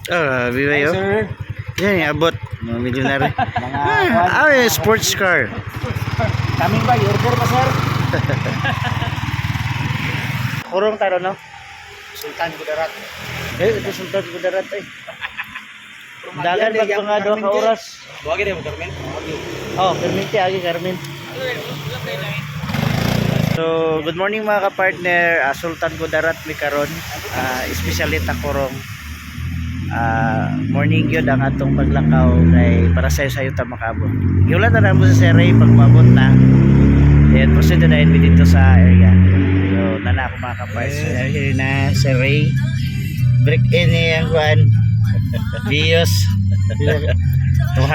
Oh, viva yo. Sir. Yan, abot. Mga milyonaryo. Mga Ah, sports car. Kaming ba? Order ba, sir? Kurong taro, no? Sultan Kudarat. Eh, ito Sultan Kudarat eh. Dagan pag mga 2 ka oras. Buwagi din mo, Carmen? Oh, Carmente, agi Carmen. So, good morning, mga kapartner. Sultan Kudarat mi karon, especially Takorong. Morning yun ang atong paglakaw kay para sayo-sayo ta makaabot. Giulan na mo sa Sir Ray pag maabot na. Then proceed na dahil mi dito sa area. So, nana ako, mga kapartner. Yes. Here na Sir Ray. Break in niya ang kuan. Bios. 200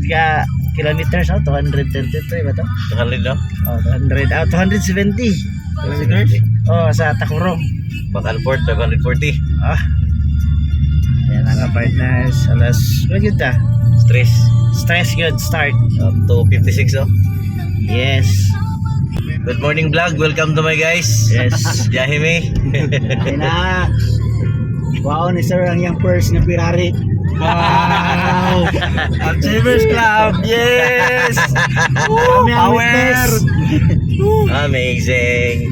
ka kilometers, oh, 223 ba to? 200, no? Oh, 200, 270 Kilometers? Oh, sa Takurong. Back and forth, 540. Ah. Ayan ang partners. Alas, what yun ta? Stress. Stress good start. Up to 56, oh. Yes. Good morning, vlog. Welcome to my guys. Yes. Yahime. Ayun na. Wow ni sir ang iyang first nga Ferrari. Wow! Achievers Club! Yes! Kami ang witness. Amazing!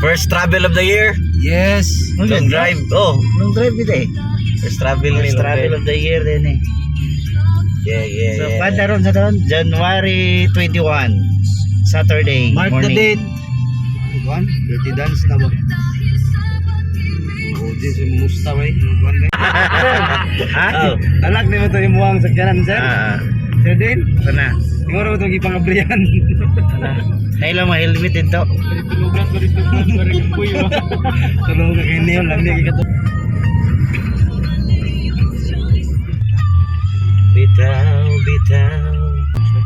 First travel of the year. Yes. Long drive. Oh, Long drive ito eh. first travel ni First long travel drive. of the year din eh. Yeah. So, kada ron sa taon, January 21, Saturday Mark the morning. date. One, dirty dance na ba? Oh, di si Musta bay. Ha? Oh. Talag ni mo to imuang sakyanan, sir. Ah, Sir Din, ito na. siguro mo to gipangabrihan. Kailan mga helmet dito? Tulugan ko dito, kuy ba. Tulong ka kay Neo lang ni kato. Bitaw, bitaw.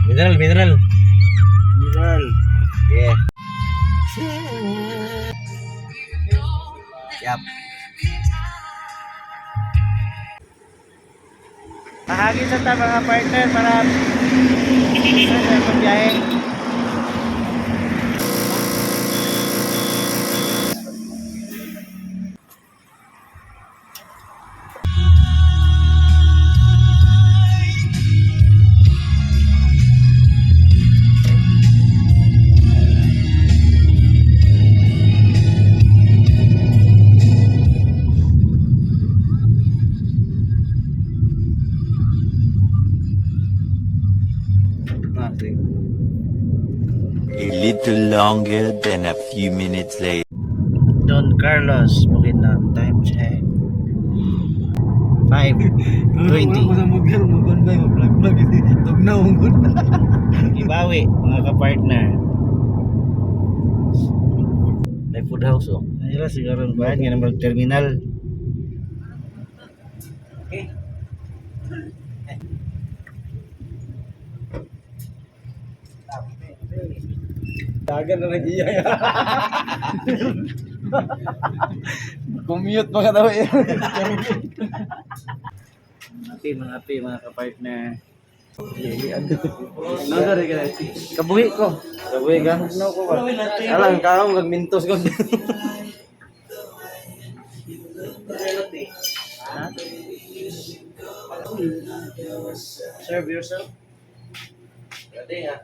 Mineral, mineral. Miral. Yeah. Yep. Pahagin sa ta, mga partner, para sa pagbiyahe. Ah, A little longer than a few minutes later. Don Carlos, Bukidnon, time check. 5:20. Ko sa mogir mo kon bay mo vlog vlog tugnaw mo. Ibawi, mga kapartner. May food house, oh. Ayun lang, siguro ang kuhan, nga naman terminal. Dagan na nagiya. Commute pa ka daw eh. Happy, mga happy, mga kapartner. No, sorry ka. Kabuhi ko. Sabi ka. Alang ka mo mintos ko. Serve yourself. Pwede nga.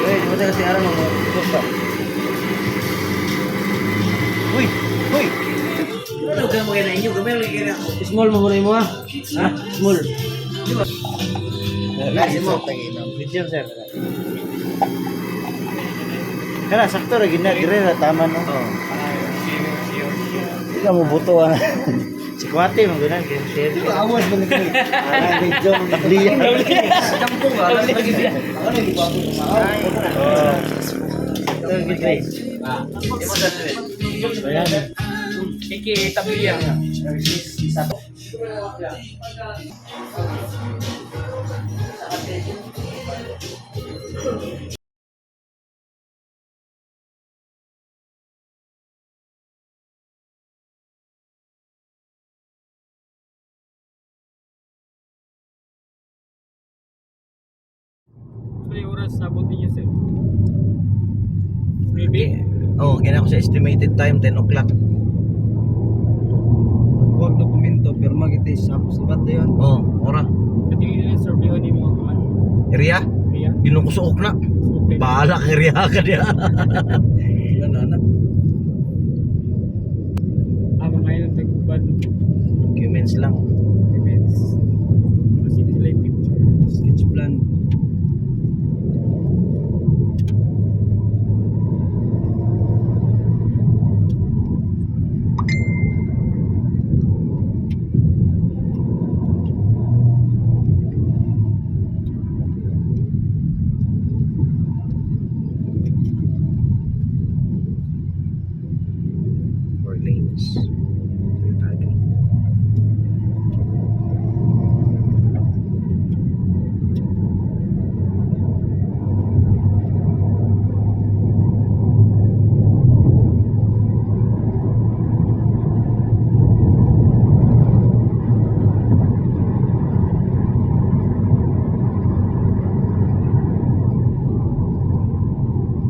Wait, mo kasi aram mo gusto. Uy! Uy! Small mo mo ah. Ha? Small. Lagi mo. Medium, sir. Kana, sakto ra gina, dire ra tama, no? Oh. Ikaw mo buto ah. Si Kwate, mo guna, share. Awas mo ni. Ah, medyo Tabliya. Kampong ah. Ano yung gwapo Oh. Ito, good day. Ayan. Iki tabliya. Unsay oras sabot ninyo, sir? Maybe. Oh, gina ko sa estimated time 10 o'clock. Huwag dokumento, pero magiti sa sabat na yun. Oh, ora. Dili na survey ni mga kuan. Area, Kaya ginukusuok na. so okay. Bahala kang area ka diya. Wala na anak. Ah, mga ilang tagkuan Documents lang. events. Kasi di sila yung picture. Sketch plan. Four lanes.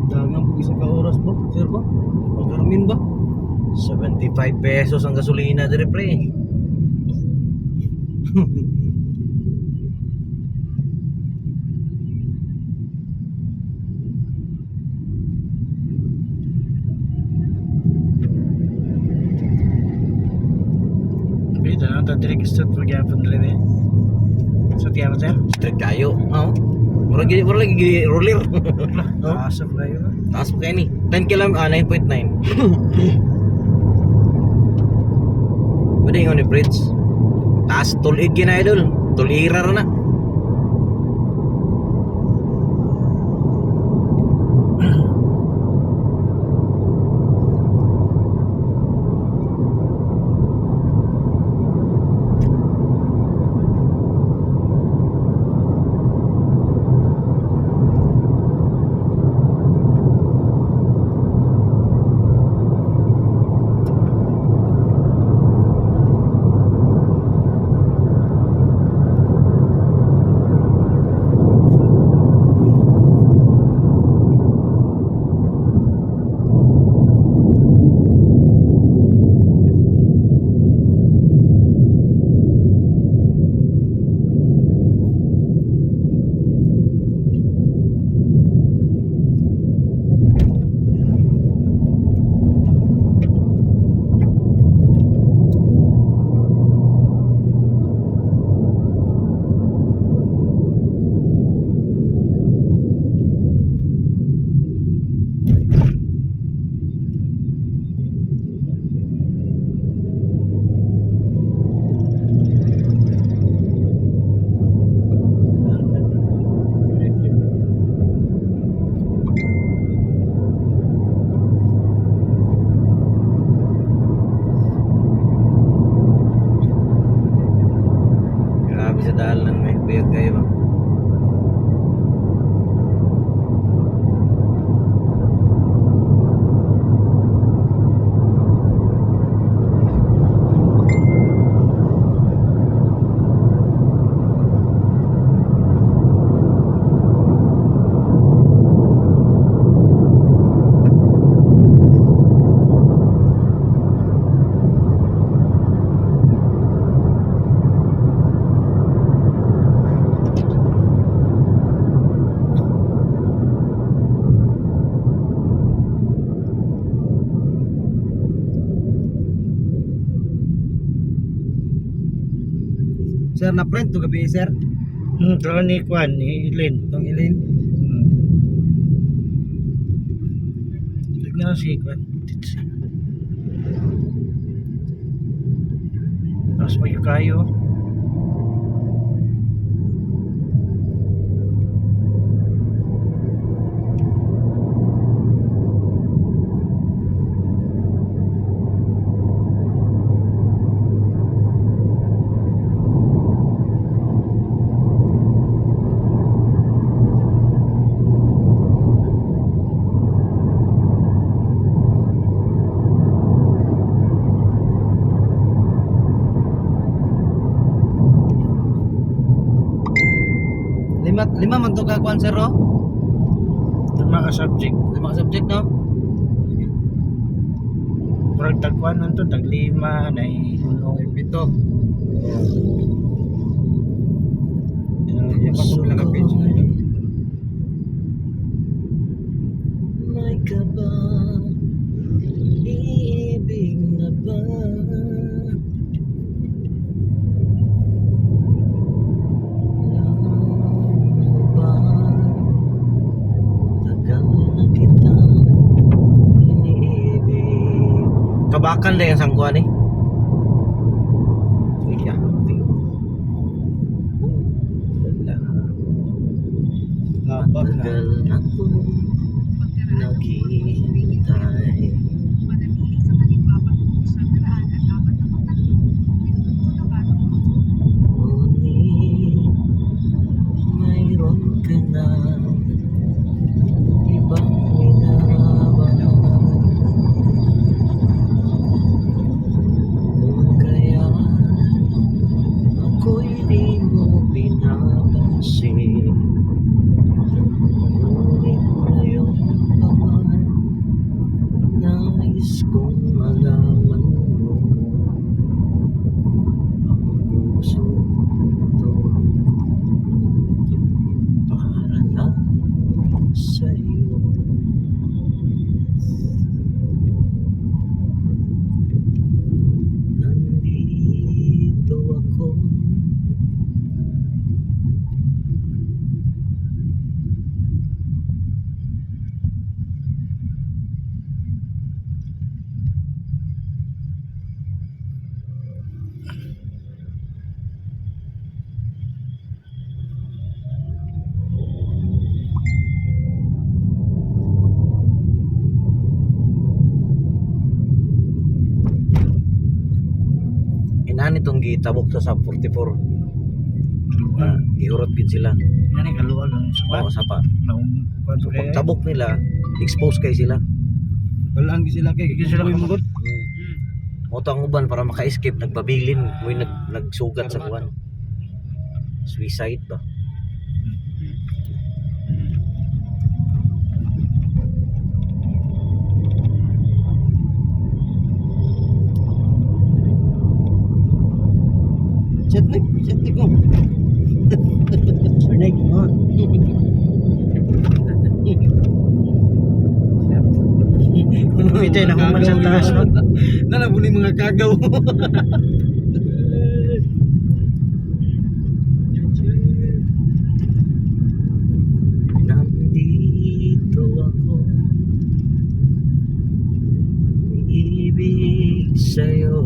Dagang po isa ka oras po, sir ba? O Carmen ba? 75 pesos ang gasolina dire pre. Dito na ta direct start magyapon diri. So tiyan sir. Straight kayo. Oo. Murag gini, murag lagi roller. Oh. Asa pa kayo. Taas mo kayo ni. 10 km, ah, 9.9. Pwede yung ni bridge. Taas tulig gina idol. Tulira ra na. Grabe sa dalan, may biyag kayo ba? Sir, na-print to gabi, sir. Tulo ni Kwan ni Ilin. Itong Elaine. Tignan si Kwan. Tapos pa kayo. Lima, lima man to ka kuan, sir, oh? Lima ka subject. Lima ka subject, no? Murag tagkuan man to, tag lima, na uno. Ay, pito. Iya pa to pila ka page. May ka ba? Ibig na ba? Alam mo ba? Tagal na kita iniibig. Kabakan na yung sangkuan eh. Uy, yapi. Oh, wala. Habak na. Matagal na ko naghihintay. Manatili sa kaliwa patungo sa 143, Cotabato. Ngunit mayroon ka na ibang minamahal. Kung kaya ako'y di mo pinapansin, ngunit ngayon pa man, nais kong malaman mo ang puso to para lang sa'yo. Nandito ako. Inani itong gitabok sa sub 44. Kaluag. Giurot gid sila. Yan ay kaluag ang sapa. Oo, sapa. Naung kuan So to kay. pagtabok nila, expose kay sila. Walaan gi sila kay Di sila kamugod. Mo to ang uban para maka-escape nagbabilin, mo'y nagsugat sa kuan. Suicide ba? Chat ni, chat ni ko. Rinig mo. Ito na human sa taas no. Nalabo ni mga kagaw. Nandito ako, ibig sa'yo.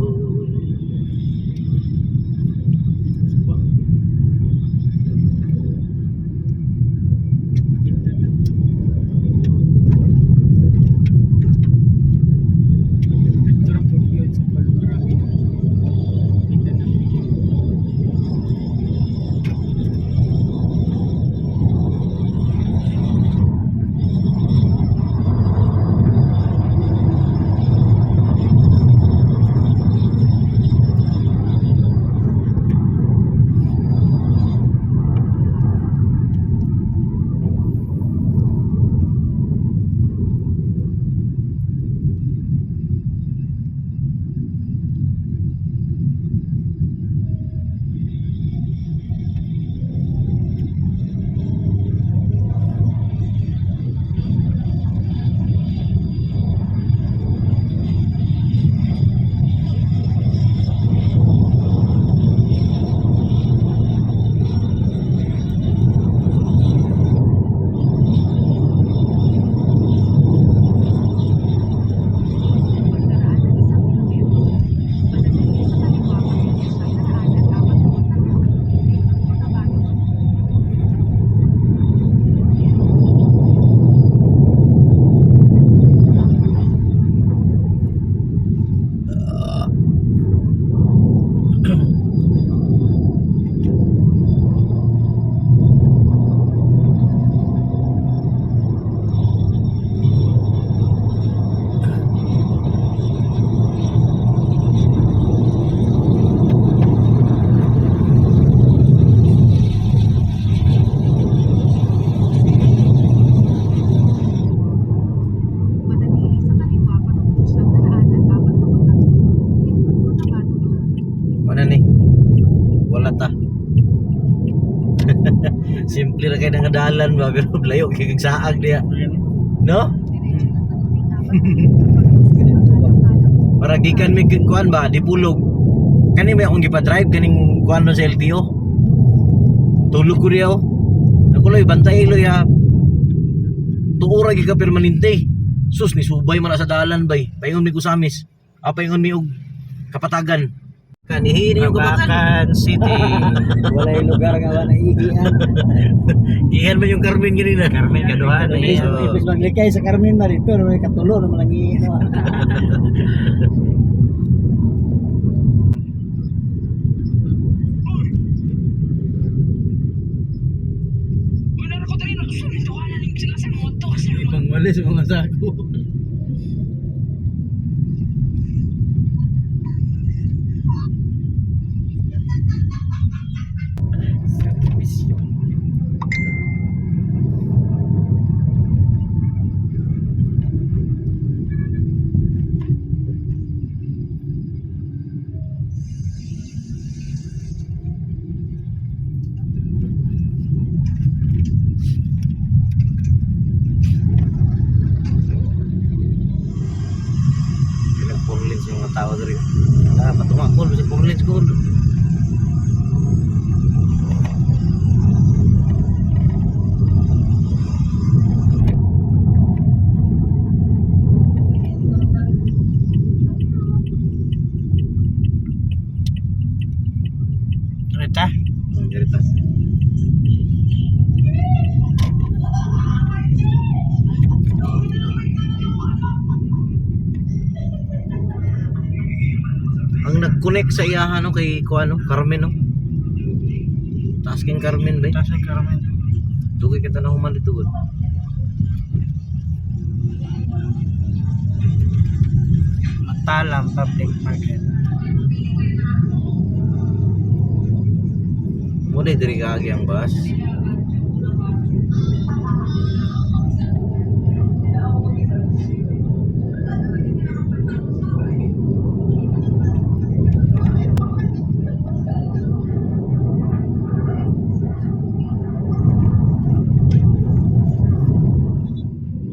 Ito lang po yun sa Palmarami. Mindanao. Simple ra kay nga dalan ba pero layo kay kag saag diya. No? Para gikan mi kag kuan ba, dipulog. Kani may akong gipa-drive kaning kuan ron sa LTO. Tulog ko diya oh. Ako loy bantay loy ha. Tuora gyud ka permanente. Sus ni subay man na sa dalan bay. Paingon mi kusamis. Ah, paingon mi og kapatagan. Kanihi ni yung kabakan. Kabakan City. Walay lugar nga wala igian. Iyan man yung Carmen ganina. Carmen Kaduhan. Ibis Eh. ibis maglikay sa Carmen ba dito, may katulo naman lang iino. Pangwali sa mga sako. Ilang four lanes yung mga tao diri. Ah, patunga ko sa four lanes ko. Rita. Ganito. Ang nag-connect sa iyahan no kay kuano Carmen no. Taas king Carmen ba? Taas ng Carmen. Dugay kita na human dito gud. Matalam Public Market. Mo na diri kaagi ang bus.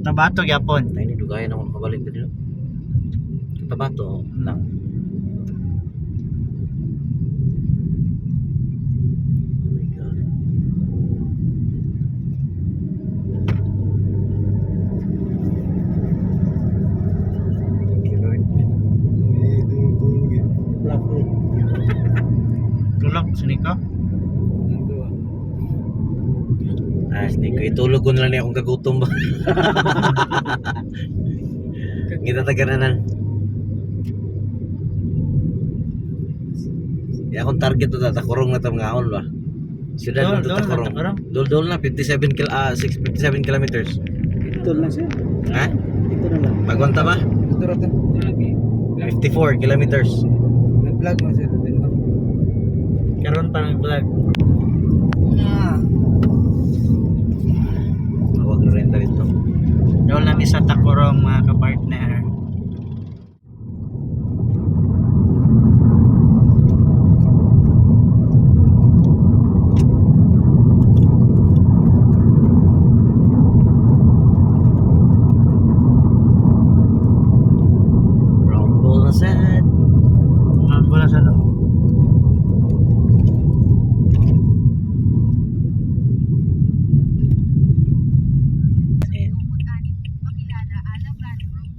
Tabato gyapon. Ay ni dugayan ako nakabalik diri no. Cotabato lang. Oh my God. Thank you, Lord. Tulog siniko. Ah, hindi ko itulog ko na lang niya akong kagutom ba. Ngita tagananan. Ya akong target to tatakurong na tam ngaon ba. Siyudad Dol, na to dol, Takurong. Takurong. Dol dol na 57 kil ah 657 kilometers. Ito lang siya. Ha? Ito na lang. Magwanta ba? Ito ra to. 54 kilometers. Nag-vlog mo sir. Karon pa ng vlog. Tawag na renta dito. Doon lang sa Takurong mga kapartner. Round ball na sad. Wala sa no. Ayan. Makilala Alabran Road.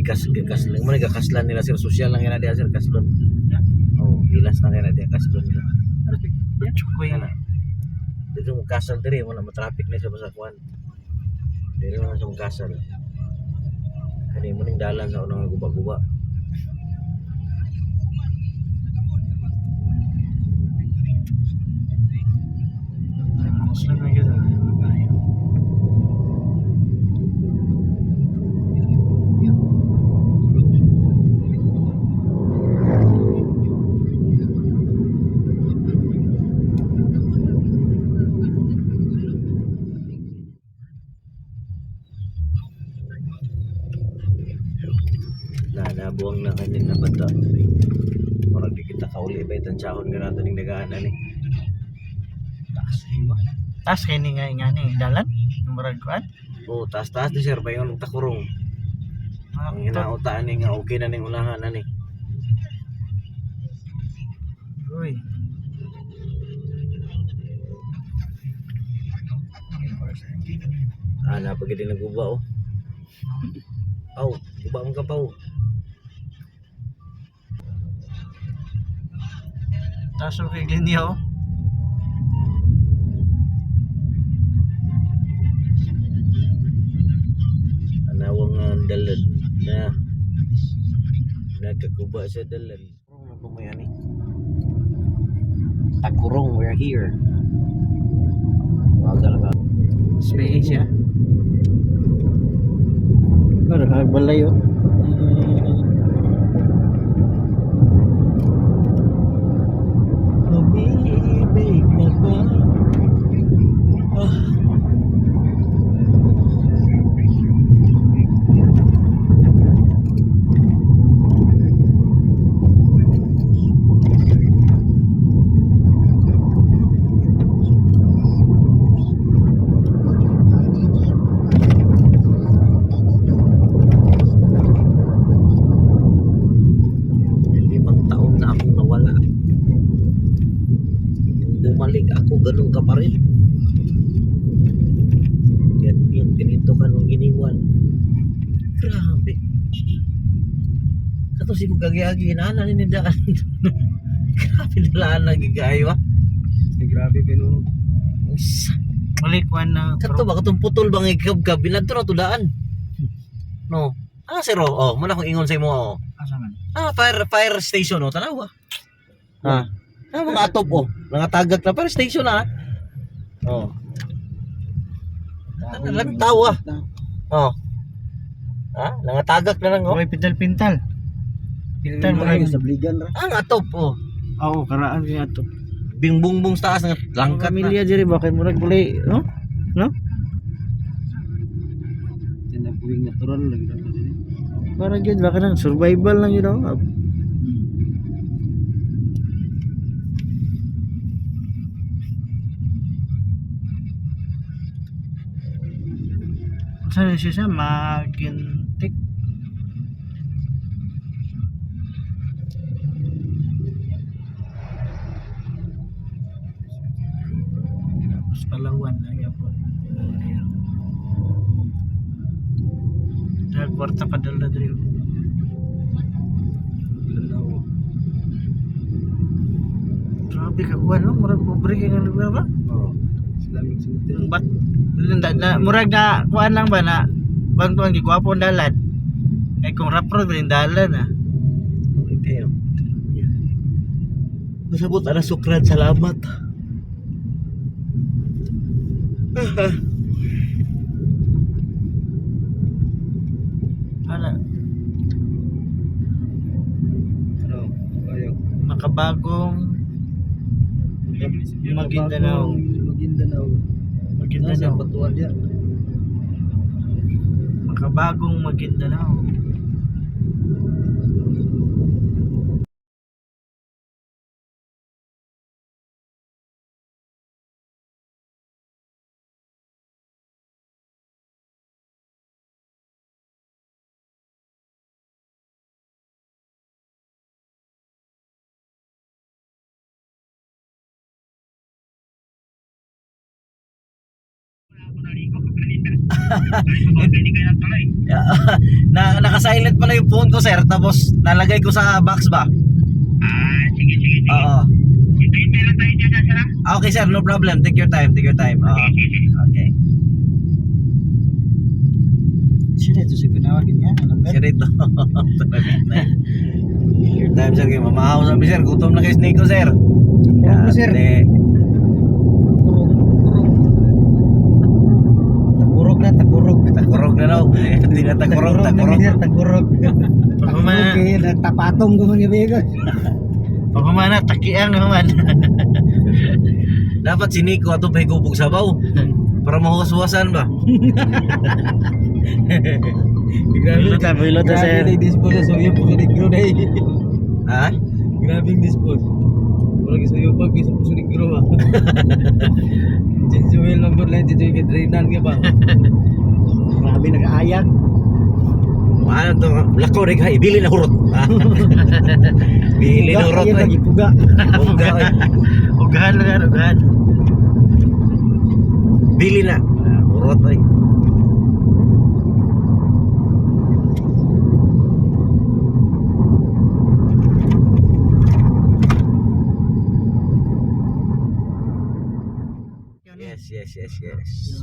gikas gikas mo ni gakaslan nila, sir, social lang yana diha, sir, kaslon. Oh, hilas na kay na diha kaslon. Chukoy. Kana. Dito mo kasal diri mo na traffic na siya sa kuan. Diri man sa kasal. Kani mo ning dalan sa unang guba-guba. Muslim na gyud. Kayo. Na nabuang na kanin na bata. Murag di kita kauli ba tansyahon ka nato ning nagaan ani. Taas ni ba? Taas kay ni nga nga ni dalan. Murag kuan. Oh, taas-taas di sir payon og takurong. Ang hinauta ani nga okay na ning unahan ani. Uy. Ah, napagid din naguba oh. Aw, guba man ka pa oh. Taas kay linya oh. Anawang nga ang dalan na nagkaguba sa dalan. Ano ba yan eh? Tagurong, we're here. Wag talaga. Space siya. Ano balay oh. Umibig na ba? Ah. 5 taon na akong nawala. Bumalik ako, ganun ka pa rin. Ganyan, ganito ka nung iniwan. Grabe. Kato si kung gagi-agi, hinaan ni nindaan. Grabe nalaan lang gigayo ah. Grabe pero Mali kuan na. Kato ba, katong putol bang ikab-kab, binadto na tudaan. No. Ah, sir, oh, oh, muna akong ingon sa imo, oh. Asa man? Ah, fire station, oh, tanawa. Ah. Ah, mga atop, oh. Mga tagak na fire station, ah. Oh. Ano, lang tawa. Oh. Ah, nangatagak na lang, oh. Oy, pintal-pintal. Pintal mo Ay, sa bligan ra. Ah, ang atop, oh. Oo, karaan kay ato. Bingbungbong sa taas, nga langkat na. Pamilya diri ba kay murag buli, no? No? Sinabuhing natural lang ra diri. Para gyud ba kanang survival lang yun oh. Saan siya siya? Magintik. Tapos Palawan na yapon. Ayan. Kwarta padala diri. Lanaw. Grabe ka kuan no, murag pobre kay nga lugar ba? Oh. Islamic Center. Ang Bat na, na murag na kuan lang ba na kuan kuan gigwapo ang dalan. Ay kung rough road rin dalan ah. Okay kayo. Masabot ana sukran, salamat. Ala, Ano? Ayo. Makabagong Maguindanao. Maguindanao. Maguindanao. Nasa batuan diya. Makabagong Maguindanao. Na naka-silent pala yung phone ko, sir. Tapos nalagay ko sa box ba? Ah, sige, sige, sige. Oo. Hintay-hintay lang tayo dyan, sir, ah. Ah, okay, sir. No problem. Take your time. Take your time. Oo. Okay. Sino ito si Pinawag niya? Alam ba? Sir, ito. Take your time, sir. Kaya mamahaw sabi, sir. Gutom na kayo, Nico, sir. Kurog na, sir. Ate. Tagurog na, tagurog. Takurog na raw. Hindi na takurog, takurog. Na, sir, tagurog. Pagkumana, Okay, tapatong ko man gabi ko. pagkumana, takiang naman. Dapat si Nico ato pa higupog sabaw. Para mahuwas-huwasan ba? Grabe. Hilot na, hilot na, sir. Grabe na dispose sa suyo po sa negro na eh. Ha? Grabe yung dispose. Murag suyo pa kaysa po sa negro ba. Jinjuel lang lang jinjuel kay Drainan nga ba. Grabe, nag-aayag. Ano to? Lakaw rin ka, ibili na hurot. Bili na hurot. Puga, Ay. lagi puga. Uga, ay. Ugahan lang, ugahan. Bili na. Ah, hurot ay. Yes.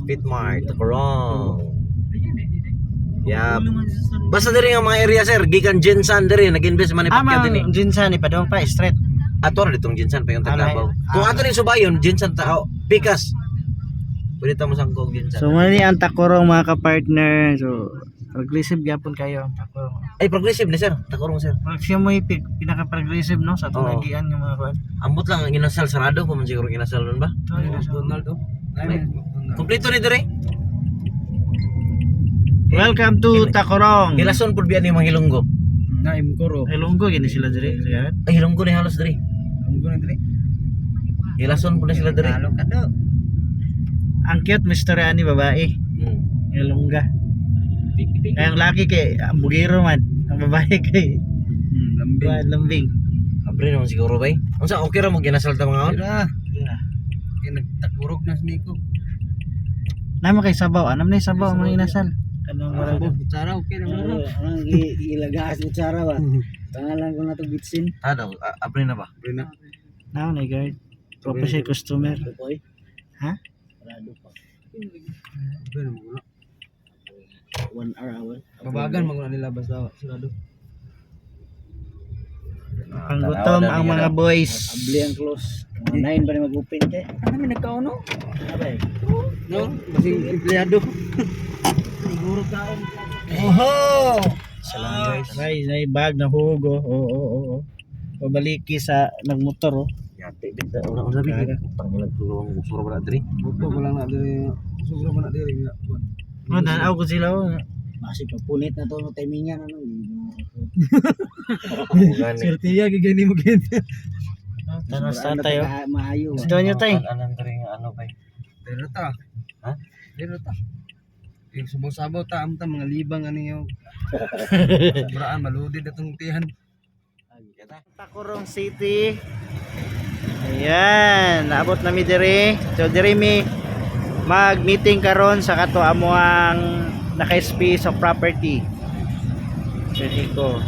Speedmart, Takorong. Yeah. Basta diri nga mga area sir, gikan Jensan diri nag-invest man ni Ah, Pacquiao dinhi. mang Jinsan, ipadong pa, straight. Ato ra ditong Jensan pa yung Ah, Taglabaw. Kung ato rin subayon, Jensan tao, Pikas. Pwede ta mo sangkog Jensan. So, muna ni ang Takorong mga ka-partner. So, progressive gyapon kayo ang Takorong. Ay progressive ni sir, Takorong sir. Siya mo yung pinaka-progressive no sa atong Oo. nagian yung mga kuan. Ambot lang ang inasal sarado pa man siguro ang inasal nun ba? Ito, yun, so. McDonald oh. Ay, McDonald. Kompleto ni dire. Welcome to Takorong. Hilason pud biya ni mga Hilonggo. Na imkoro. Ilonggo gini sila diri. Sige. Ay Hilonggo ni halos dire. Ang guna diri. Hilason pud na sila dire. Talo ka do. Ang cute Mr. ani babae. Ilongga. Kaya ang laki kay ang bugiro man. Ang babae kay Lambing. kuan lambing. Abre naman siguro bay. Unsa okay ra mo ginasal ta mga on? Tira. Kaya nagtagurog na si Nico. Namo kay sabaw, anam na yung sabaw ang mga inasal. Kanang Abo, kutsara okay na mo. Ang ilagas utsara ba. Pangalan ko na to bitsin. Ah, daw, abre na ba? Abre na. Now na guard. Proper siya customer. Ha? Abre na mo. 1 hour hour. Babagan man nila basta sarado. Panggutom ang mga boys. Abli ang close. Mga 9 pa rin mag-open kay. Ano may nagkaon no? Abay. No, basing empleyado. Oho! Salamat guys. Ay, ay bag na hugo. Oo, oo, oo. Pabaliki sa nagmotor oh. Yate bigla una una bigla. Putang ina tulong usura ba diri? Buto ko lang na diri. Sobra man na diri nga. Oh, danaw ko sila oh. Basi papunit na to no timingan ano. Gani. Sertiya gigani mo gid. Tanas tayo. Maayo. Gusto nyo tayo. Anan diri nga ano bay? Diri ta. Ha? Diri ta. Eh, subaw-sabaw ta amta mga libang ano yung sobraan maludid atong tihan. Tacorong City. Ayan, naabot na mi diri. So diri mi mag-meeting karon sa kato amuang naka-SP sa property. Sir Nico.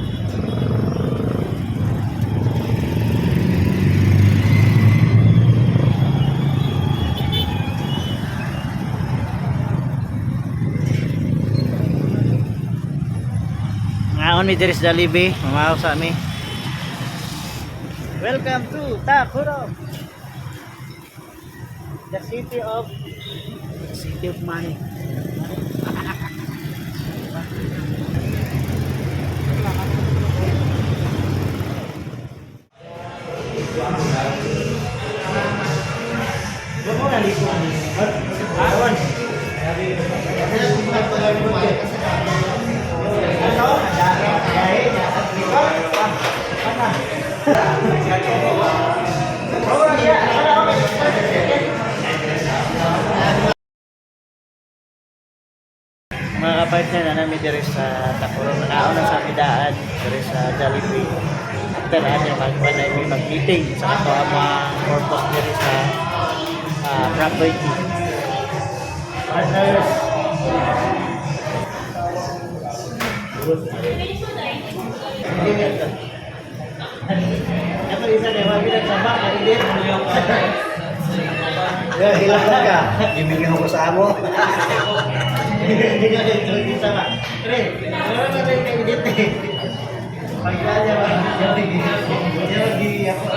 Ngaon mi diri sa Jollibee, mamaw sa mi. Welcome to Takurong. The city of money. Mga kapartner na namin diri sa Takurong. Nauna sa amidaan diri sa Jollibee. After ani magpanay may mag-meeting sa ato ang mga purpose diri sa property. Partners. Ito isa na, mga pinagsama, karidit. Ya, hilang ka. Gimigin ko sa amo. Hindi ka ito, isa ba? Pre, meron na tayo kaidit eh. Pagka niya ba? Niya mag-iiyak ako.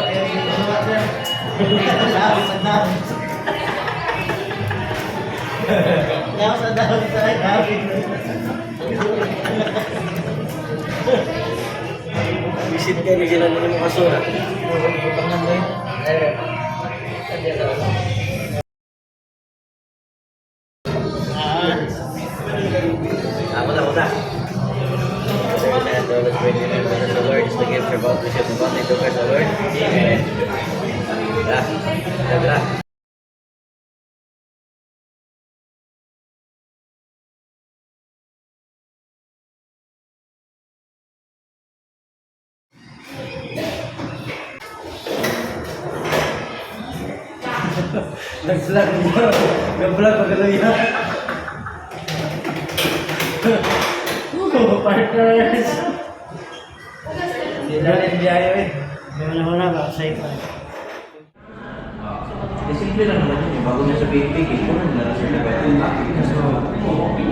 Sa dami. Sa dami. Sa dami. Visit ka ni sila ni mo kasura. Butangan mo yun. Ako na, ako na. Let's pray in the name of the Lord, is the gift of all the ship of all the Lord. Amen. Tara, tara. Nag-vlog mo. Nag-vlog pa gano'n. Partners! Hindi na rin biyahe eh. Hindi mo na ba? Safe pa. Eh, simple lang naman yun eh. Bago niya sa big big, eh. Kunan na lang sila ba?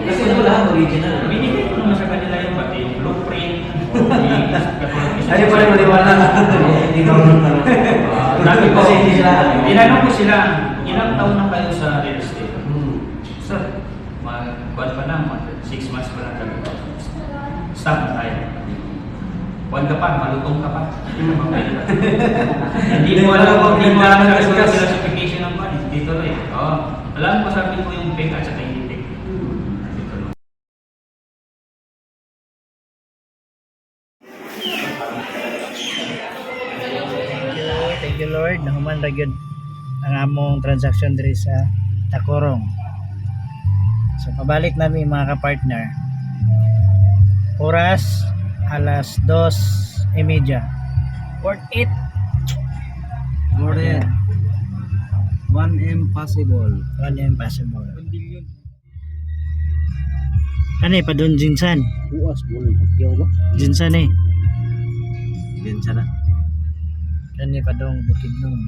Kasi ano lahat original. Binigay ko naman sa kanila yung pati yung blueprint. Ay, pala maniwala. Hindi marunong na. Sabi ko, Kasi hindi sila. tinanong ko sila, ilang taon na kayo sa real estate? Sir, mga buwan pa lang, mga 6 months pa lang kami. Stop na tayo. Buwan ka pa, malutong ka pa. Hindi ka pa pwede. Hindi mo alam, hindi mo alam sa classification ng buwan. Hindi tuloy. Oo. Alam ko, sabi ko yung fake at saka hindi fake. Hindi tuloy. Thank you, thank you Lord. Nahuman ra gyud ang among transaction diri sa Takorong. So pabalik nami mga ka-partner. Oras alas 2:30. Worth it. More 1M possible. One impossible. Ano eh, pa doon Jinsan. Buas boleh pagyaw ba? Jinsan eh. Din sana. Ano eh, pa doon Bukidnon.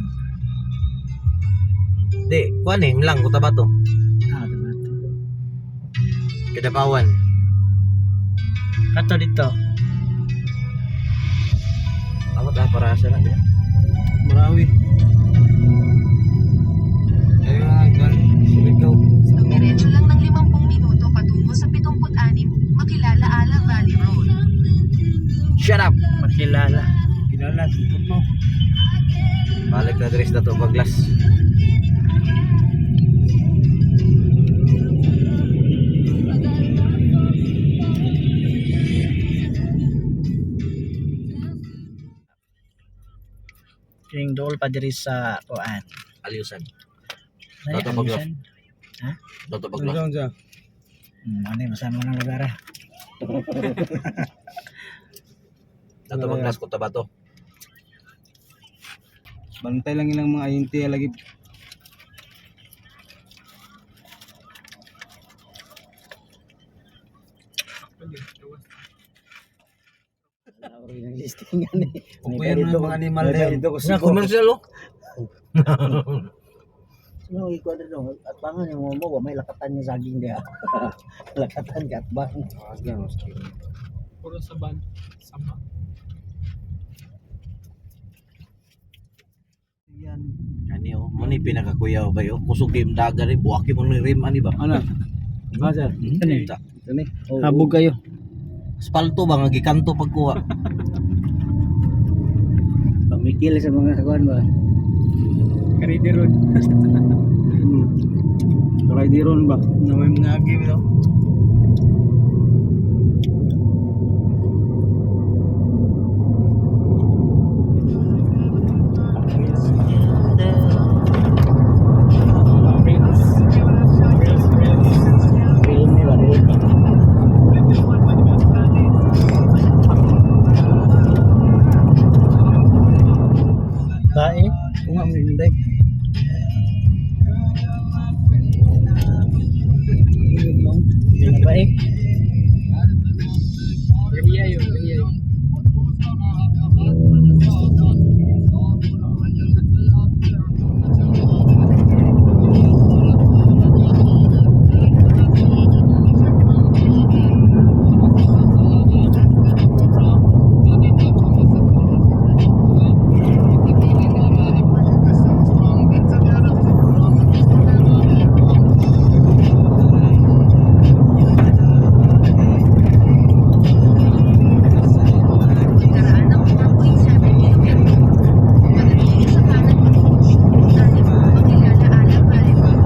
Di, kuan eh, lang, kuta ba to? Ah, diba to? Kadapawan. Kato dito. Ako ta para sa lang. Marawi. Ayun, gan. Surigao. Dumiretso lang ng 50 minuto patungo sa 76, Makilala Ala Valley Road. Shut up! Makilala. Kilala, supot mo. Balik na dress na to paglas. King dool pa diri sa kuan. Aliusan. Ano Dato paglas. Alisan? Dato paglas. Ano siya? Ano eh, masama ng lugar ah. Dato paglas kuta ba to? Bantay lang ilang mga INT lagi. Listingan eh. Upuyan mo yung mga animal na yun. Na commercial oh. Sino ikaw na dong? At bangan yung mo, may lakatan yung saging dia. Lakatan ka at bang. Puro sa ban. Sama. Kani oh, mo ni pinakakuyaw ba yo? Kusog game daga rin, buwaki mo ni rim ani ba? Ano? Ba sir? Ano ta? Ito ni. Habog kayo. Asfalto ba nga gikanto pagkuha? Pamikil sa mga kakuan ba? Karidiron. Karidiron ba? Na may mga agi bitaw. Real ni ba? Real. Bae? Kung nga may hinday. Ba eh. Iya yun, iya yun. Pagkaraan ng 4.7 kilometro, manatili sa kanan patungong 76, Makilala Ala Valley Road.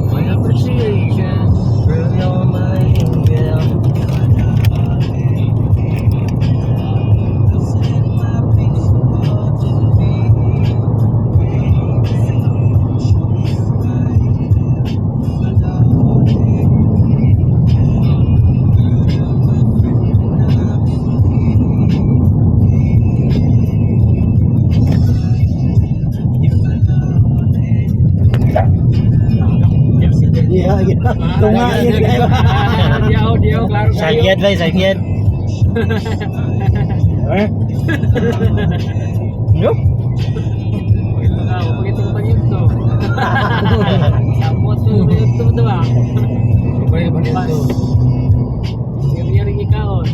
My appreciation, girl, you're my angel. Yeah, yeah. Tunga yun kayo. Diyaw, diyaw, klaro kayo. Sagyad ba, sagyad. Eh? No? Pagkita ko pag yun. Samot mo yun to, diba? Balik balik to. Yari-yari ikaon.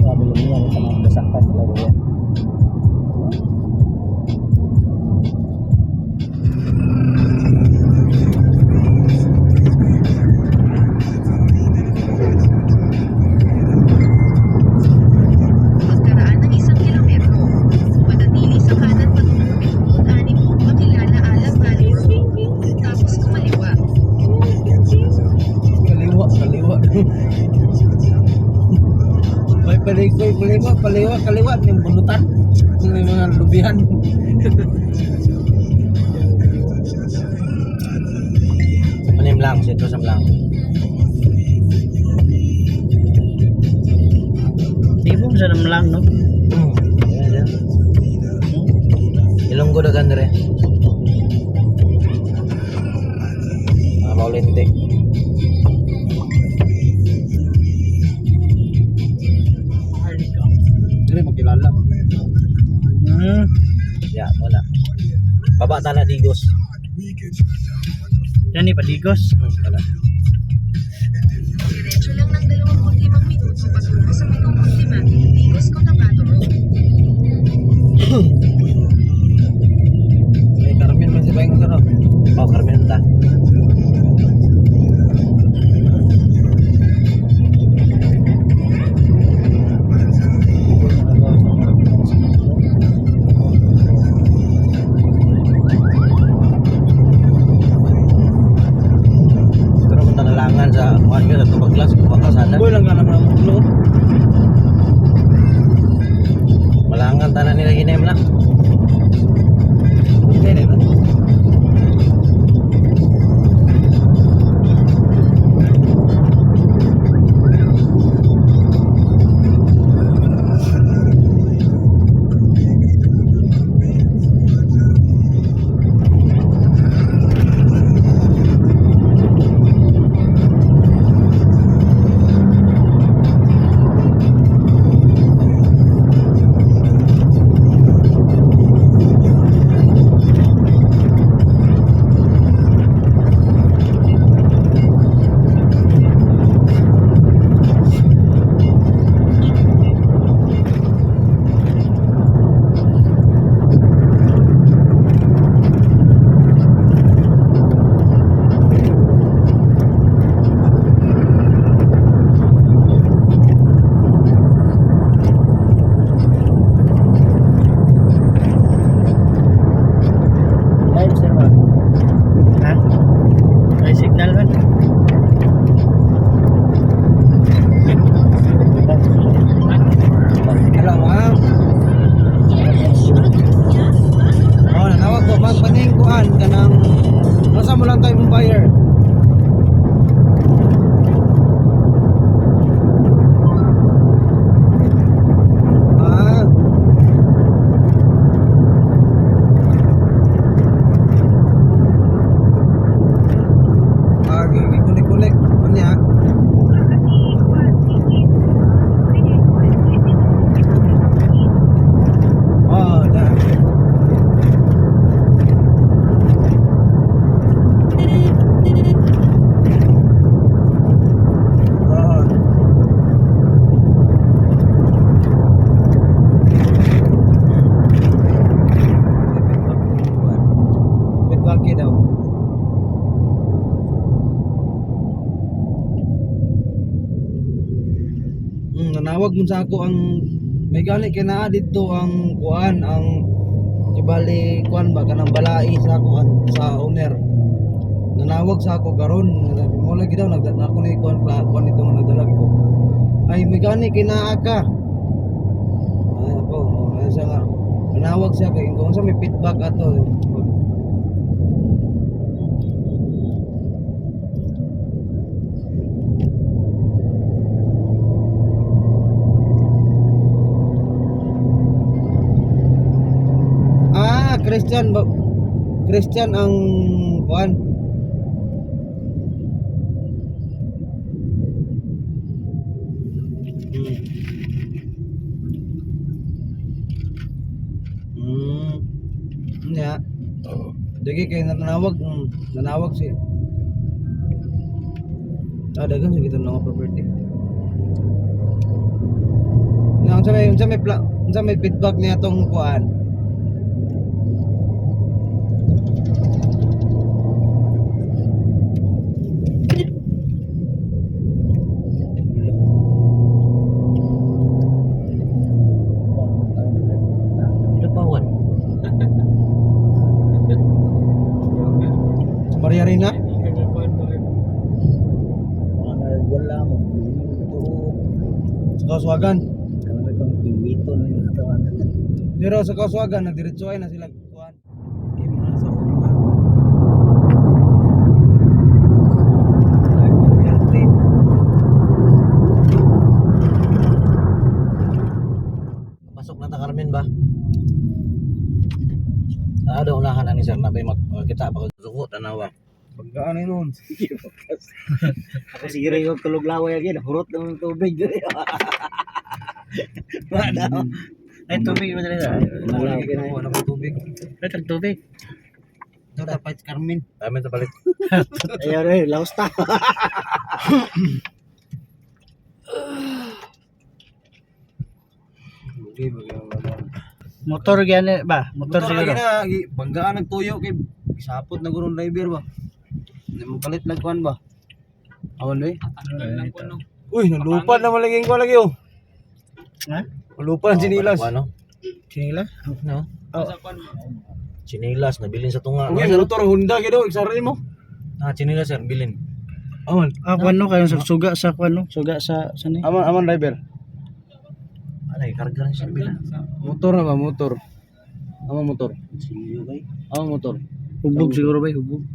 Sabi lang niya, ang basaktan talaga yan. Pagkaraan ng 1 kilometro, manatili sa kanan patungong 76, Makilala Ala Valley Road. Tapos kumaliwa. Kaliwa, kaliwa. May palikoy, kaliwa, kaliwa, kaliwa. May bunutan. May mga lubihan. Sa manim lang, sentro sa lang. Di mo sa lang, no? Ayan, ayan. Ilonggo dagan dire. Mga paulente. Hindi magkilala. Ya, wala. Baba tana digos. Yan ni Padigos. Wala. Diretso lang ng 25 minuto patungo sa 75, Digos Cotabato Road. May Carmen man si Bayang Sarap. Oh, Carmen ta. Pero kung tanalangan sa kuan yun, sa tubaglas, baka sana. Boy lang ka naman ang ulo. Malangan tanan nila ginem lang. Hindi, hindi. Nanawag mun sa ako ang may gani kay naa didto ang kuan ang ibali kuan ba kanang balai sa kuan sa owner. Nanawag sa ako karon, mo lagi daw nagdala ako ni kuan kuan ito nga nagdala ko. Ay may gani kay naa ka. Ay ako, oh, ay siya nga. Nanawag siya kay kung sa may feedback ato. Ah, Christian ba? Christian ang kuan. Nya. Dagi kay nanawag, nanawag si. Ah, dagan sa kita mga property. Na unsa may feedback niya tong kuan? Ito pa wan. Sa Maria Reyna? Wala mo. Sa Kauswagan. Kanang pang piwiton ni katawan. Pero sa Kauswagan nagdiretso ay na sila kuan. Kay mga sa una. Pasok na ta Carmen ba? Ah, daw unahan ani sir na bay makita pa suko tanawa. Pagkaan ay noon. Ako siguro yung tulog laway again, hurot ng tubig diri. Wala. Ay tubig ba diri? Wala ko na tubig. Ay tubig. Ito tapait Carmen. Amin ta palit. Ayaw rin, laos ta. Okay, bagay. Motor gyud ba? Motor Motor siguro. lagi na, banggaan nagtuyo kay isapot na gurong driver ba. Hindi mo kalit lang kuan ba. Awan eh. Uy, nalupan na malaging ko lagi oh. Ha? Nalupan sinilas. Ano? Sinila? No. Oh. Chinilas nabilin sa tunga. Uy, motor Honda gyud oh, isara mo. Ah, chinilas sir, bilin. Awan. Ah, kuan no kayo sa suga sa kuan no, suga sa sa ni. Aman aman driver. Anay karga rin siya bilin. Motor na ba motor? Aman motor. Aman motor. Hubog siguro ba, hubog.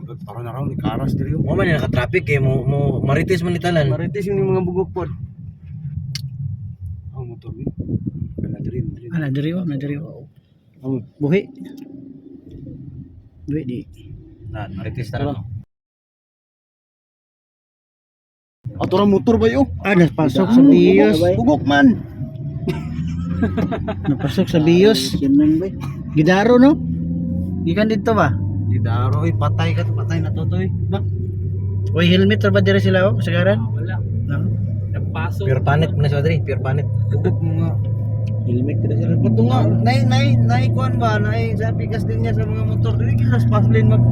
Tara na raw ni karas diri oh. Mo man naka traffic kay mo mo marites man ni tanan. Marites yung mga bugok pod. Ang motor ni. Kana diri diri. Ah, na diri oh, na diri oh. Aman. Buhi. Buhi di. Ah, marites tanan. Ato ra motor ba yo? Ah, napasok sa biyos. Bugok man. Napasok sa biyos. Gidaro no? Gikan dito ba? Didaro oy patay ka to, patay na to toy. Ba? Uy, helmet ra ba dire sila oh, sagaran? Wala. No. Nagpasok. Pure panet man siya diri, pure panet. Bugok mo nga. Helmet ra sila. Pato nga, nay nay nay kuan ba, nay sa pikas din niya sa mga motor dili kay sa fast lane mag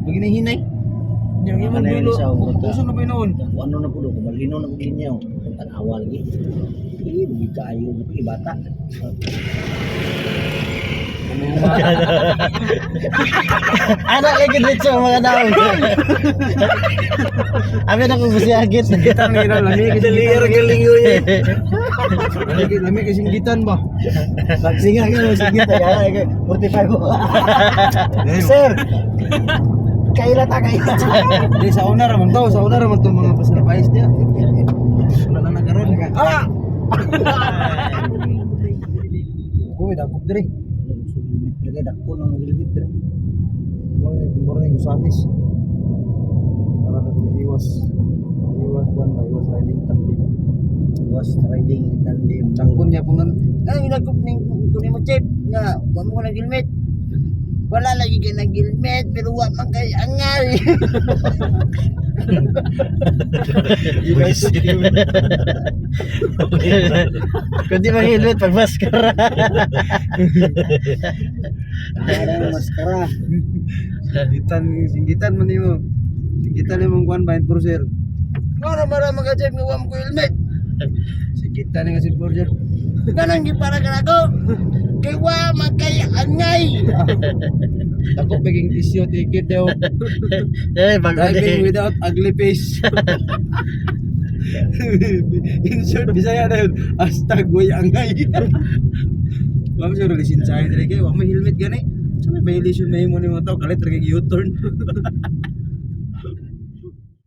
Maginahinay. Yang Mga imong na yun dulo, sa ugot, uso na ba noon? Kung ano na pulo, kung malino na ko linya, kung tanawa lagi. Eh, bugid kaayo na ko bata. Ana lagi diretso mga daw. Abi na ko busiyagit. Singgitan ngira lami kay Dali ra galing oy. Lami lami kay singgitan ba. Pagsinga ka mo sige tayo. 45. Sir. Kaila ta kaila. Di sa una ra man to, sa una ra man to mga pasarpais niya. Wala na nagaron. Ah! Uy, dagop diri. Lagi dako nang helmet diri. Morning, morning, Usamis. Para na iwas. Iwas kuan ba, iwas riding tandem. Was riding in tandem. Tangkon niya po nga. Ay, nagkup ning kunin mo chip nga wa mo nag helmet. Wala lagi kay nag helmet pero wa man kay angal. Kundi mag helmet pag maskara. Parang maskara. Singgitan, singgitan man nimo. Singgitan imong kuan ba enforcer. Ngano mara mga-drive nga wa mo ko helmet? Sige ta nga si Borger. Ganang gipara ka nako. Kay wa man kay angay. Ako paging issue ticket daw. Eh, bago Driving din. without ugly face. Insert Bisaya na yun. #WayAngay. Wa mo siguro lisensya diri kay wa may helmet gani. Sa may violation may mo ni mga tao kalit ra kay U-turn.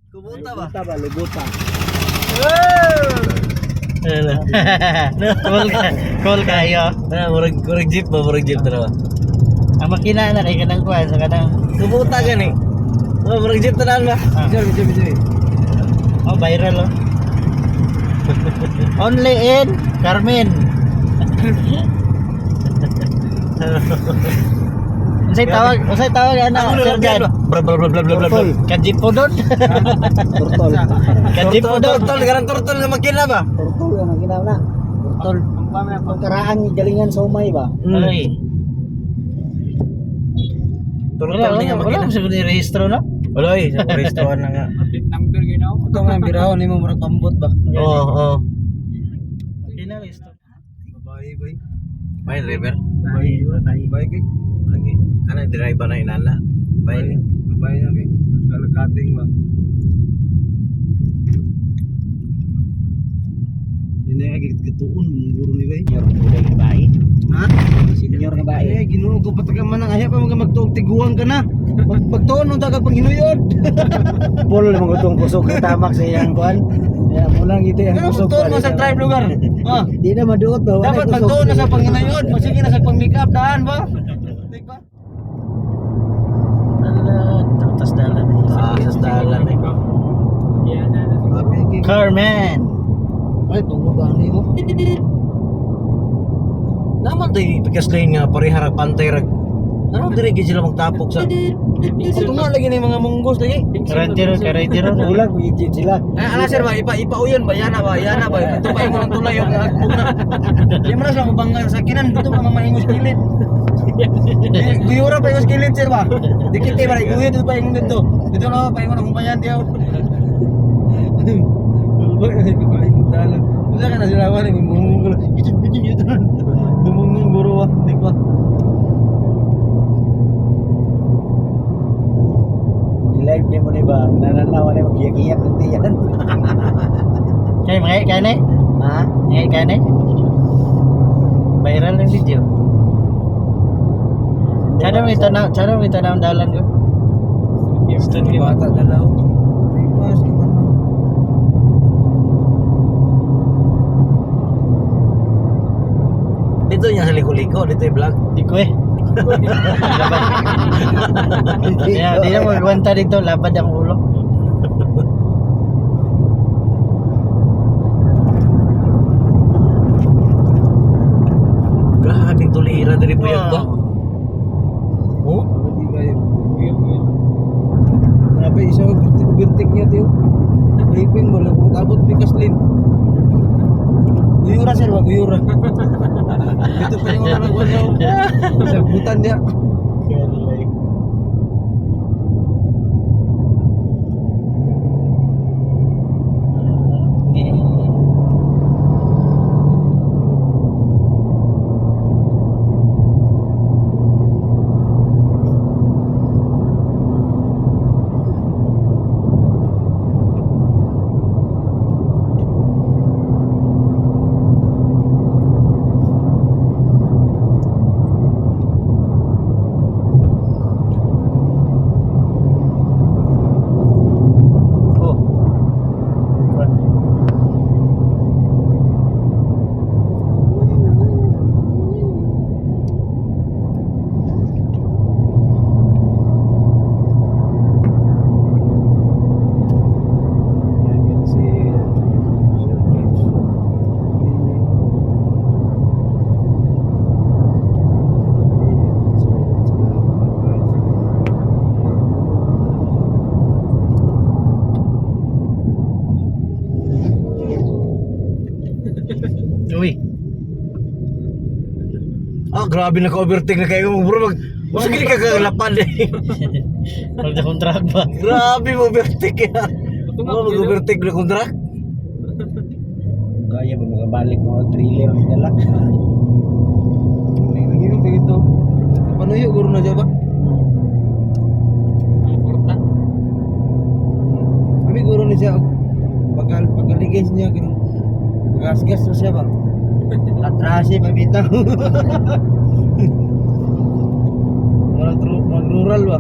Kubuta ba? Lubuta ba lubuta. Cool ka. Cool kayo. Ah, murag murag jeep ba, murag jeep dalawa. Ang makina na kay kanang kuan sa kanang Kubuta gani. Oh, murag jeep tanan ba? ah. Sir, sir, sir. Oh, viral oh. Only in Carmen. Unsay tawag? Unsay tawag ana, Sir Jan? Bla bla bla bla bla bla. Kajipo doon. Turtol. Kajipo doon. Turtle, garang turtle nga makina ba? Turtol ang ginawa na. Turtol. Ang karaan galingan sa umay ba? Ay. Turtle Wala, ni nga wala, makina. wala mo siguro ni-rehistro, no? Wala eh, sa restoran na nga. Ito nga birahon nimo murag pambot ba? Oo, oo. Kinarehistro. Babae bay. May driver. Babae, babae kay. Lagi. Kana driver na inana. Bay. Babae na kay. Kalakating ba? Hindi nga gituon mong guro ni bay. Senior nga bae. Ha? Senior nga bae. Eh, Ginoo ko pataka man ang aya pa mga magtuog tiguang ka na. Magtuon unta ka panghinuyod. Polo lang gutong kusog ng tamak sa iyang kuan. Ya, mo lang ito ang Ano kusog. magtuon mo sa drive lugar? Ah. Di na maduot ba? Wala Dapat kusog. magtuon na sa panghinuyod, magsige na sa pang make up daan ba? Di ba? Ala, tas dalan. Ah, sa dalan eh. Carmen. Ay, tungo gani mo. Naman tayo pikas lane nga pareha ra pantay ra. Ano dire gid sila magtapok sa Ito nga lagi ni mga munggos lagi. Karantiro, karantiro. Ulag gigit sila. Ay, ala sir ba ipa ipauyon ba yana ba yana ba ito pa ingon ang tulay yung agpog na. Di man na sila mabangga sa kinan dito pa mamahingos kilid. Guyura pa ingos kilid sir ba. Dikit eh ba guyo dito pa ingon dito. Dito na pa ingon ang humayan diyaw. Wala dalan. Wala ka na sila wala may munggo. Gijit gijit gijit. Dumungong guro ba di ba. Live ni mo ni ba? Nananawa ni magiyak-iyak ng tiyan. Kay mga kane? Ha? Mga kane? Viral ang video. Tsada may tanaw ang dalan ko. Studio. Bata dalaw. Mas man. dito niya sa liko-liko, dito yung vlog. Di ko eh. Kaya di na magwanta dito, labad ang ulo. Grabe tulira diri puyag ba? Oh, Hindi kayo. Grabe, isa overtake niya tiyo. Raping mo lang abot pikas lane. Guyura sir, wag guyura. Dito pa yung mga nagwa sa butan niya. Oh. Si Uy. ah grabe na ka-overtake na kayo bro. Mag Usa gid ka kagalapan eh. Pag na truck ba? Grabe mo overtake ya. Mo mag-overtake na kong truck. Kaya ba makabalik mga trailer ang dala? Nanginom pa ito. Panuyo guro na siya ba? Kami guro na siya pagkal pagkaligis niya ganun. Gas-gas na siya ba? Atrase pa bitaw. Murag murag rural ba?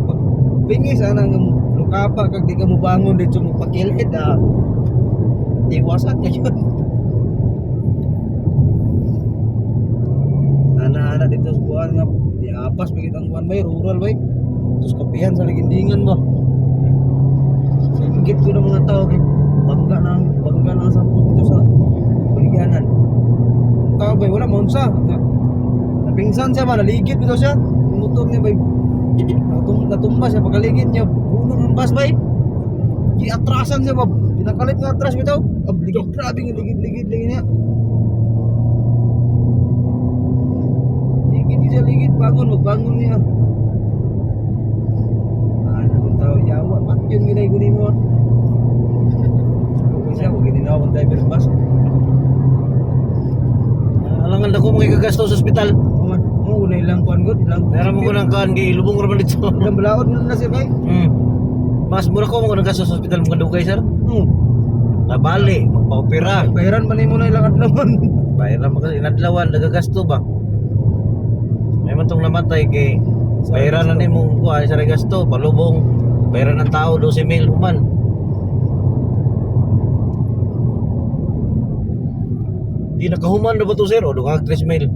Pag pingi sana nga lukapa kag di ka mo bangon dito mo pakilid ah. Iwasan ka yun. Ana-ana dito sa buwan nga diapas bigit ang buwan bay rural bay. Terus kapihan sa lagindingan ba. Singgit ko ng mga tao kay bangga na ang sampot dito sa baligyanan. Ang tao bay wala maunsa. Napingsan siya ba naligid bitaw siya. Ang motor niya bay natumba siya pagkaligid niya bunong ang bus bay. Giatrasan siya ba pinakalit nga atras bitaw. Abligid grabe nga ligid-ligid lagi niya. Ligid siya ligid bangon magbangon niya. Ano kung tao yawa mat yun ginay guni mo. Ah. Kung siya kung gininaw ang driver bus. Alangan dako mga kagasto sa ospital. Mo man mo gunay lang kuan gud ilang. Meron mo ko ng kuan kay lubong ra man dito. Ilang balaod na sir kay. Mas mura ko mo nang gasto sa ospital mga dugay sir. Nabali, magpa-opera. Bayaran pa nimo na ilang adlawan. Bayaran mo kasi inadlawan nagagasto ba. May man tong namatay kay bayaran na nimo kuha sa gasto, palubong. Bayaran ng tao 12 mil human. Di nakahuman na ba to sir? O dugag 3 mil.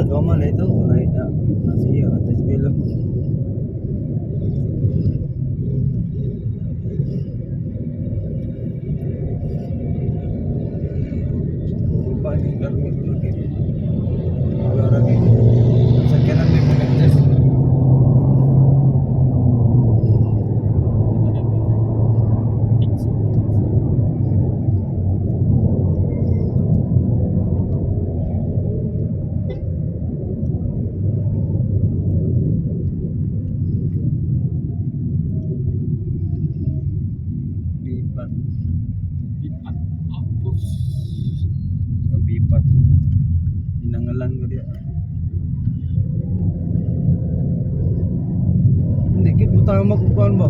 Ikaw man ito, wala na. Sige, atas bilo. Pa ni garment lagi. Wala lagi. Sa kanan may connectors. Bipat. Bipat. Apos. Bipat. Inangalan ko diya. Hindi, gid mo tama kung kuan ba?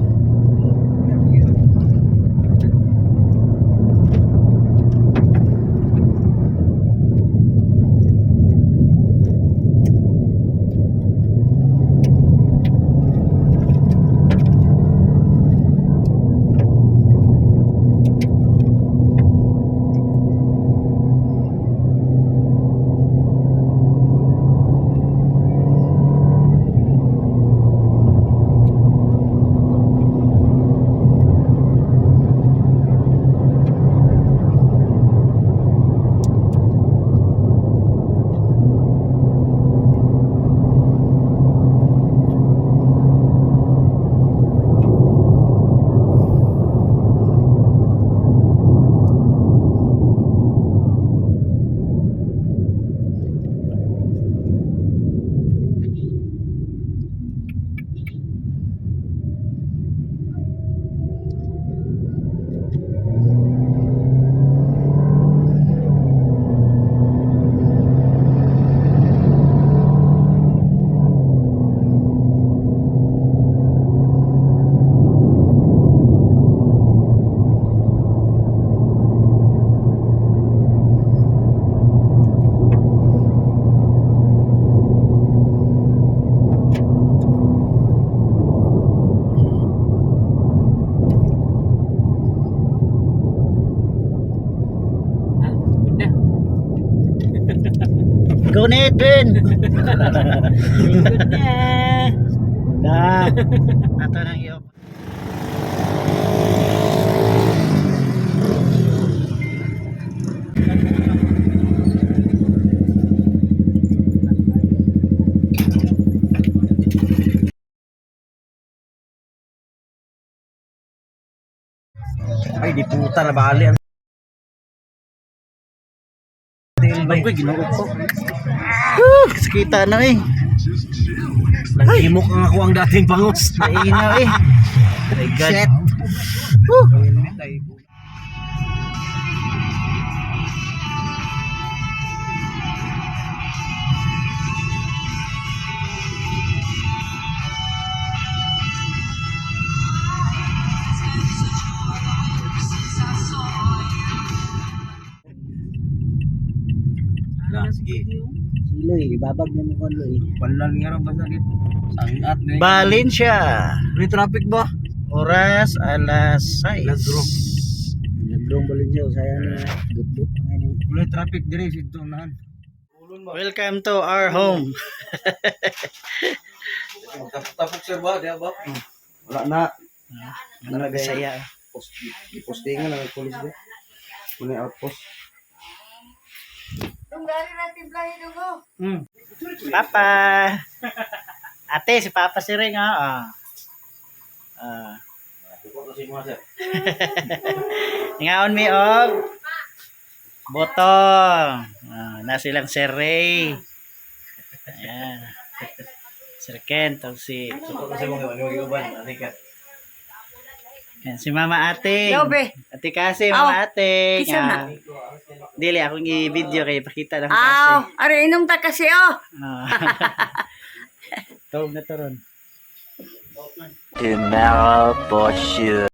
Ha? Good na. Go na, Edwin! Good na. Na. Ato nang iyo. Ay di puta na bali ang Ay, ginoo ko. Kita na eh. Naghimok ang ako ang dating bangus. Nainaw eh. My God. Shit. Na, sige. Loy, babag na mo kon Loy. Panlan nga ra ba sakit? Sangat ni. Valencia. May traffic ba? Oras alas 6. Ladro. Nagdrong balon siya sayang na dut-dut ang ini. Wala traffic dire sidto unahan. Welcome to our home. Tapok sir ba, diya ba? Wala na. Ano Bisaya? Post, postingan ang pulis ba? Muna outpost. Papa. Ate, si Papa si Ring ah. Ah. Ngaon mi og botong. Ah, na silang Sir Ray. Ayan. Sir Ken, tapos si Kasi mo nga uban, ani ka. Ayan, si Mama Ating. Yobe. Ate kasi, Mama Aw, Ating. kisa na. Ah, dili, akong i-video kay pakita lang Aw, kasi. are inom ta kasi oh. Ah. Tawag na to ron. Tomorrow for sure.